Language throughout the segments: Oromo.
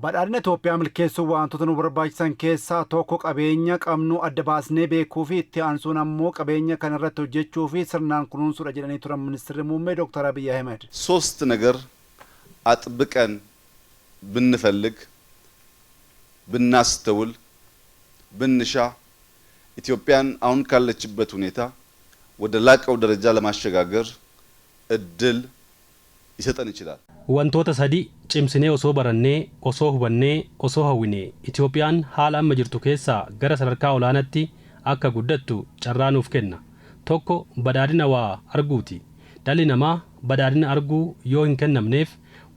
Badhaadhina Itoophiyaa milkeessuuf wantoota nu barbaachisan keessaa tokko qabeenya qabnu adda baasnee beekuu fi itti aansuun ammoo qabeenya kana irratti hojjechuu fi sirnaan kunuunsuudha jedhanii turan Ministeerri Muummee Dr. Abiy Ahmed. ሶስት ነገር አጥብቀን ብንፈልግ፣ ብናስተውል፣ ብንሻ ኢትዮጵያን አሁን ካለችበት ሁኔታ ወደ ላቀው ደረጃ ለማሸጋገር እድል ሊሰጠን ይችላል። Wantoota sadi cimsinee osoo barannee, osoo hubannee, osoo hawwine, Itoophiyaan haala amma jirtu keessaa gara sadarkaa olaanaatti akka guddattu carraa nuuf kenna. Tokko badhaadhina waa arguuti. Dhalli namaa badhaadhina arguu yoo hin kennamneef,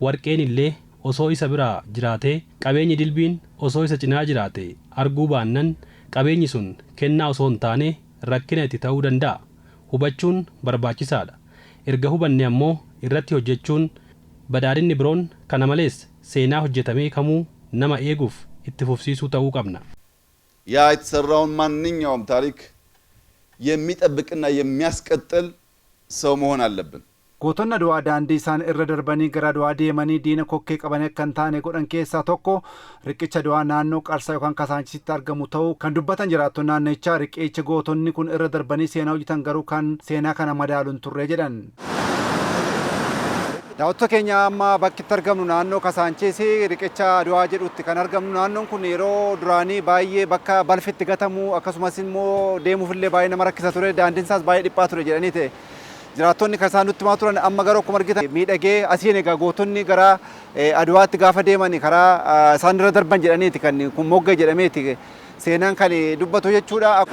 warqeen illee osoo isa biraa jiraatee, qabeenyi dilbiin osoo isa cinaa jiraate, arguu baannan qabeenyi sun kennaa osoo hin taane rakkina itti ta'uu danda'a. Hubachuun barbaachisaadha. Erga hubanne ammoo irratti hojjechuun. Badhaadhinni biroon kana malees seenaa hojjetamee kamuu nama eeguuf itti fufsiisuu ta'uu qabna. ያ የተሰራውን ማንኛውም ታሪክ የሚጠብቅና የሚያስቀጥል ሰው መሆን አለብን። Gootonni Adwaa daandii isaan irra darbanii gara Adwaa deemanii diina kokkee qabanii akka hin taane godhan keessaa tokko riqicha Adwaa naannoo Qarsaa yookaan Kasaanchisitti argamu ta'uu kan dubbatan jiraattonni naannichaa, riqicha gootonni kun irra darbanii seenaa hojjetan garuu kan seenaa kana madaalu hin turre jedhan. Daawwattoota keenya, amma bakki itti argamnu naannoo Kasaanchis riqicha Adwaa jedhutti kan argamnu. Naannoon kun yeroo duraanii baay'ee bakka balfi itti gatamu, akkasumas immoo deemuuf illee baay'ee nama rakkisa ture, daandiin isaas baay'ee dhiphaa ture jedhanii ta'e jiraattonni kan isaan nutti himaa turan. Amma garuu akkuma argitan miidhagee asiin egaa gootonni gara Adwaatti gaafa deeman karaa isaan irra darban jedhaniiti kan kun mogga jedhameeti seenaan kan dubbatu jechuudha.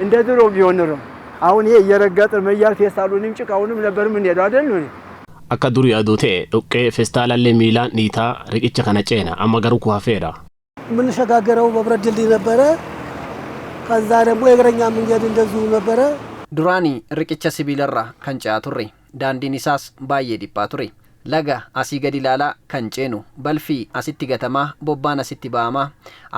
እንደ ድሮ ቢሆን ኖሮ አሁን ይሄ እየረገጥን መያል ፌስታሉንም ጭቃውንም ነበር የምንሄደው አይደል? Akka durii aduu ta'e dhoqqee feestaalallee miilaan dhiitaa riqicha kana ceena. Amma garuu ku hafeera. የምንሸጋገረው በብረት ድልድይ ነበረ። ከዛ ደግሞ የእግረኛ መንገድ እንደዚሁ ነበረ። Duraanii riqicha sibiilarraa kan ce'aa turre, daandiin isaas baay'ee dhiphaa ture. Laga asii gadi ilaalaa kan ceenu, balfi asitti gatamaa, bobbaan asitti ba'amaa,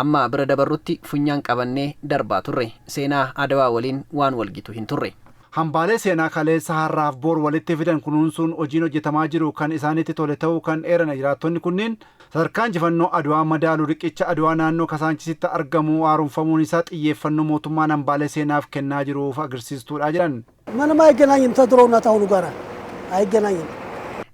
amma bira dabarrutti funyaan qabannee darbaa turre. Seenaa Adawaa waliin waan walgitu hin turre. Hambaalee seenaa kaleessa har'aaf boor walitti fidan kunuunsuun hojiin hojjetamaa jiru kan isaanitti tole ta'uu kan eeran jiraattonni kunneen, sadarkaa injifannoo Adwaa madaalu riqicha Adwaa naannoo Kasaanchisitti argamu haaromfamuun isaa xiyyeeffannoo mootummaan hambaalee seenaaf kennaa jiruuf agarsiistuudha jedhan. ምንም አይገናኝም ተድሮውና ታሁኑ ጋር አይገናኝም።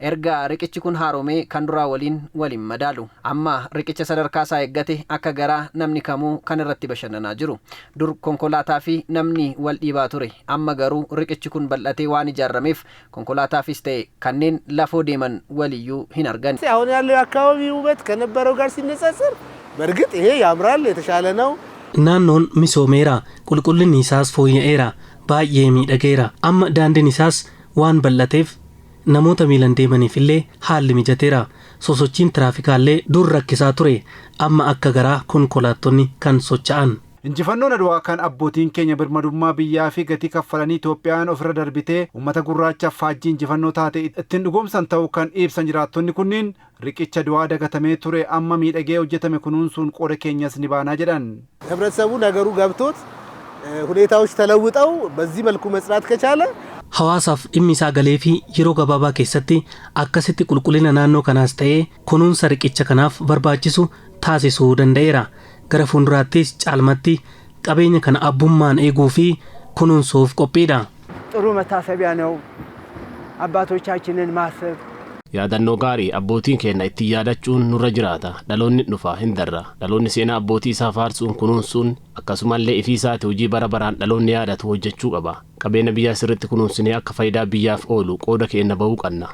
Erga riqichi kun haaromee kan duraa waliin waliin madaalu. Amma riqicha sadarkaa isaa eeggate akka garaa namni kamuu kan irratti bashannanaa jiru. Dur konkolaataa fi namni wal dhiibaa ture. Amma garuu riqichi kun bal'atee waan ijaarameef konkolaataafis ta'e kanneen lafoo deeman waliyyuu hin argan. አሁን ያለው የአካባቢ ውበት ከነበረው ጋር ሲነጻጸር በእርግጥ ይሄ ያምራል፣ የተሻለ ነው። Naannoon misoomeera, qulqullinni isaas fooyya'eera, baay'ee miidhageera. Amma daandiin isaas waan bal'ateef namoota miilan deemaniif illee haalli mijateera. Sosochiin tiraafikaallee dur rakkisaa ture, amma akka garaa konkolaattonni kan socho'an. Injifannoon Adwaa kan abbootiin keenya birmadummaa biyyaa fi gatii kaffalanii Itoophiyaan ofirra darbitee uummata gurraachaaf faajjii injifannoo taate ittiin dhugoomsan ta'uu kan ibsan jiraattonni kunniin, riqicha Adwaa dagatamee ture amma miidhagee hojjetame kunuunsuun qooda keenyas ni baanaa jedhan. ህብረተሰቡ ነገሩ ገብቶት ሁኔታዎች ተለውጠው በዚህ መልኩ መጽናት ከቻለ Hawaasaaf dhimmi isaa galee fi yeroo gabaabaa keessatti akkasitti qulqullina naannoo kanaas ta'ee kunuunsa riqicha kanaaf barbaachisu taasisuu danda'eera. Gara fuulduraattis caalmatti qabeenya kana abbummaan eeguu fi kunuunsuuf qophiidha. ጥሩ መታሰቢያ ነው። አባቶቻችንን ማሰብ Yaadannoo gaarii abbootiin keenya ittiin yaadachuun nurra jiraata. Dhaloonni dhufa hin darra. Dhaloonni seenaa abbootii isaa faarsuun, kunuunsuun, akkasumallee ifii isaati hojii bara baraan dhaloonni yaadatu hojjechuu qaba. Qabeenya biyyaa sirriitti kunuunsinee akka faayidaa biyyaaf oolu qooda keenya bahuu qabna.